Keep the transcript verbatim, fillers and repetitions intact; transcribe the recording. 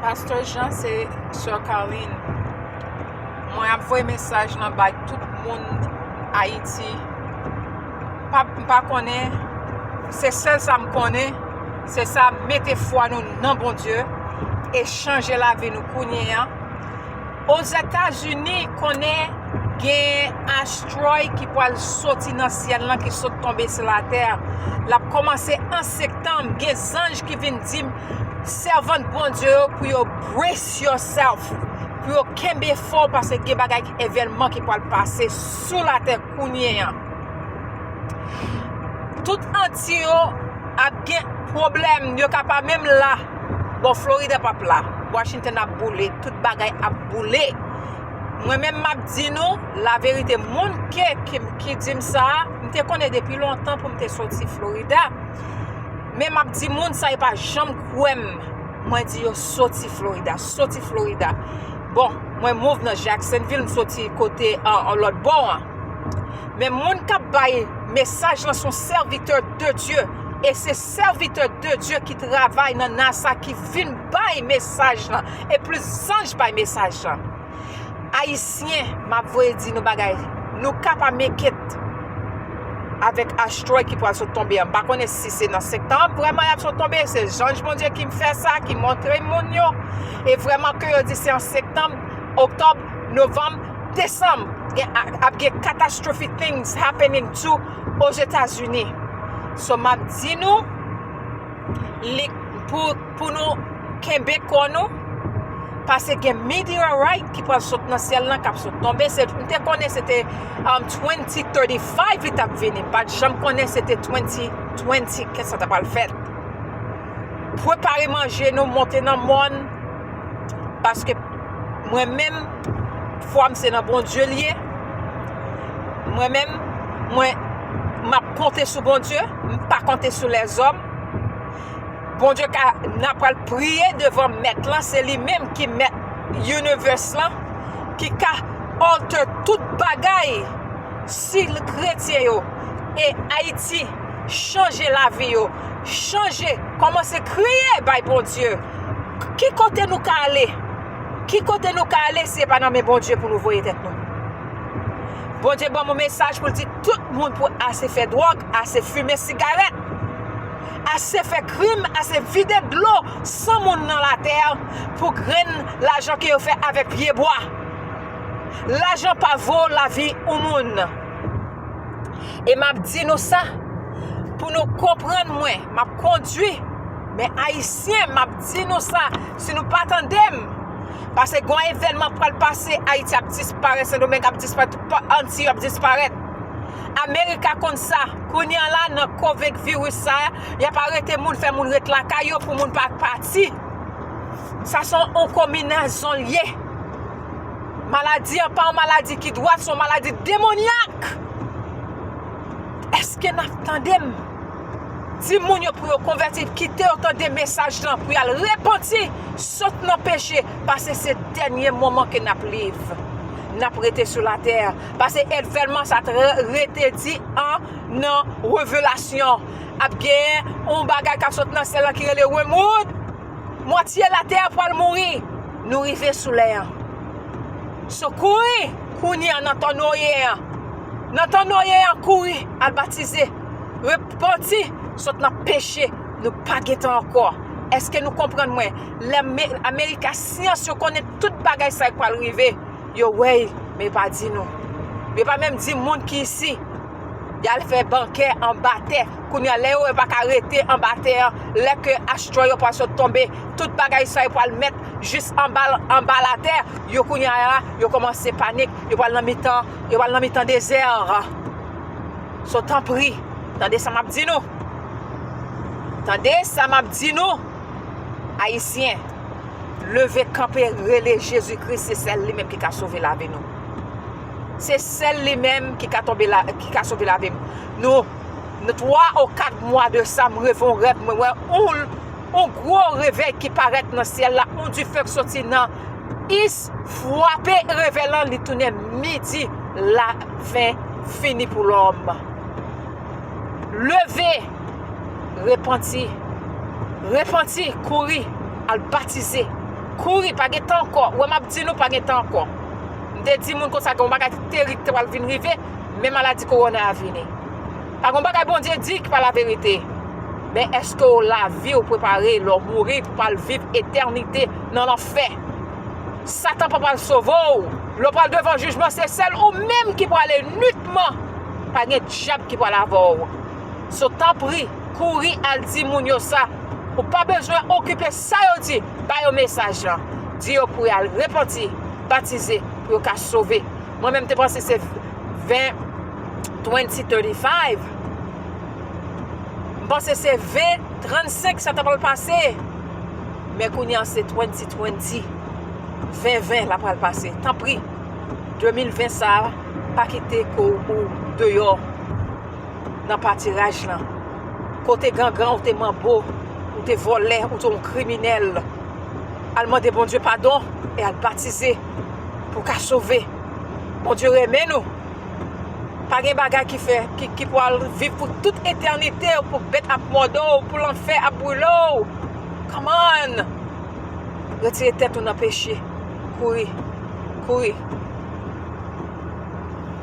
Pastè Jean, se Sè Carline. Mwen ap voye mesaj lan bay tout moun Ayiti. Pa, m pa konnen, se sèl sa m konnen, se sa, mete fwa nou nan Bondye e chanje lavi nou kounye a. Ozetazini, konnen gen asteroid ki pral soti nan syèl lan, ki sot tonbe sou latè. L ap kòmanse an septanm. Gen zanj ki vin di m, sèvant Bondye yo, pou yo brace yourself, pou yo kenbe fò, paske gen bagay, evènman ki pral pase sou latè kounye a. Tout Anti yo ap gen pwoblèm, yo ka pa menm la. Bon, Florida p ap la. Washington ap boule, tout bagay ap boule. Mwen menm, m ap di nou laverite, moun ke, ki, ki di m sa, m te konnen depi lontan pou m te soti Florida. Men m ap di moun sa, yo pa janm kwè m. Mwen di yo soti Florida, soti Florida. Bon, mwen move nan Jacksonville, m soti kote an, an lòt bò an. Men moun k ap bay mesaj lan se yon sèvitè de Dye. E se sèvitè de Dye ki travay nan NASA ki vin bay mesaj lan. E plis zanj bay mesaj lan. Ayisyen, m ap voye di nou bagay. Nou ka pa make it avèk asteroid ki pral sot tonbe an. M pa konnen si se nan septanm vrèman y ap sot tonbe. Se zanj Bondye ki fè sa, ki montre moun yo. E vrèman ke yo di se an septanm, oktòb, novanm, desanm. Gen, ap gen catastrophic things happening too Ozetazini. So, m ap di nou, li, pou, pou nou kenbe kò nou, paske gen meteorite ki pral sot nan syèl lan, k ap sot tonbe. Se, m te konnen se te, um, twenty thirty-five li t ap vini. M pa t janm konnen se te twenty twenty ke sa t ap al fèt. Prepare manje nou, monte nan mòn, paske mwen menm, fwa m se nan Bondye l ye. Mwen menm, mwen, m ap konte sou Bondye, m pa konte sou lèzòm. Bondye ka, n ap pral priye devan Mèt lan, se li menm ki Mèt universe lan, ki ka alter tout bagay si kretyen yo e Ayiti chanje lavi yo, chanje, kòmanse kriye bay Bondye. Ki kote nou ka ale? Ki kote nou ka ale si se pa nan men Bondye pou nou voye tèt nou? Bondye ban m yon mesaj pou l di tout moun pou ase fè dwòg, ase fimen sigarèt, ase fè krim, ase vide dlo san moun nan latè pou grenn lajan ke yo fè avèk pyebwa. Lajan pa vo lavi yon moun. E m ap di nou sa, pou nou konprann mwen, m ap kondui. Men Ayisyen, m ap di nou sa, si nou pa tande m, paske gon evènman pral pase, Ayiti ap disparèt, Sendomeng ap disparèt, tout pa-, Anti yo ap disparèt. Amerika konn sa, kounye a la nan covid virus sa, y ap arete moun, fè moun ret lakay yo pou moun pa pati. Sa se yon konbinezon l ye. Maladi an pa yon maladi ki dwat, se yon maladi demonyak. Èske n ap tande m? Di moun yo pou yo konvèti, kite yo tande mesaj lan, pou y al repanti, sot nan peche, paske se dènye moman ke n ap live. N ap rete sou latè. Paske evènman sa t re-, rete di an nan Revelasyon. Ap gen yon bagay k ap sot nan syèl lan ki rele Wormwood. Mwatye latè a pral mouri. Nou rive sou lè an. So, kouri, kounye an nan tan Noye an. Nan tan Noye an, kouri, al batize. Repanti, sot nan peche. Nou pa gen tan ankò. Èske nou konprann mwen? Lè me-, Amerika syans yo konnen tout bagay sa k pral rive. Yo wè l, men yo pa di nou. Yo pa menm di moun ki isi. Y al fè bankè anba tè. Kounye a, lè yo wè pa ka rete anba tè an, lè ke asteroid yo pral sot tonbe, tout bagay sa yo pral mèt jis anba, anba latè, yo kounye a la, yo kòmanse panik, yo pral nan mitan, yo pral nan mitan dezè. So, tanpri, tande sa m ap di nou. Tande sa m ap di nou. Ayisyen, leve kanpe, rele Jezi Kris, se sèl li menm ki ka sove lavi nou. Se sèl li menm ki ka tonbe la, ki ka sove lavi m. Nou, nou twa ou kat mwa de sa, m reve yon rèv, mwen wè yon, yon gwo revèy ki parèt nan syèl la, yon dife k soti nan is, frape revèy lan, li tounen midi, lafen fini pou lòm. Leve, repanti, repanti, kouri, al batize. Kouri, pa gen tan ankò. Ou wè m ap di nou, pa gen tan ankò. M te di moun konsa gen yon bagay ki terib te pral vin rive, men maladi kowona a vini. Pa gen yon bagay Bondye di ki pa laverite. Men èske w lavi w prepare lè w mouri pou pral viv etènite nan lanfè? Satan pa pral sove w. Lè w pral devan jijman, se sèl ou menm ki prale nwitman. Pa gen dyab ki pral avè w. So, tanpri, kouri al di moun yo sa. Ou pa bezwen okipe sa yo di. Ba yo mesaj lan. Di yo pou y al repanti, batize, pou yo ka sove. Mwen menm te panse se ven, twenty thirty-five. M panse se ven trannsenk sa ta pral pase. Men kounye a se twenty twenty. Ven ven la pral pase. Tanpri, de mil ven sa a, pa kite kò w deyò nan patiraj lan. Kote gangran ou te manbo, ou te vòlè, ou te yon kriminèl. Al mande Bondye padon e al batize pou w ka sove. Bondye renmen nou. Pa gen bagay ki fè, ki, ki pou al viv pou tout etènite, pou bèt ap mòde w, pou lanfè ap brile w. Come on! Retire tèt ou nan peche. Kouri. Kouri.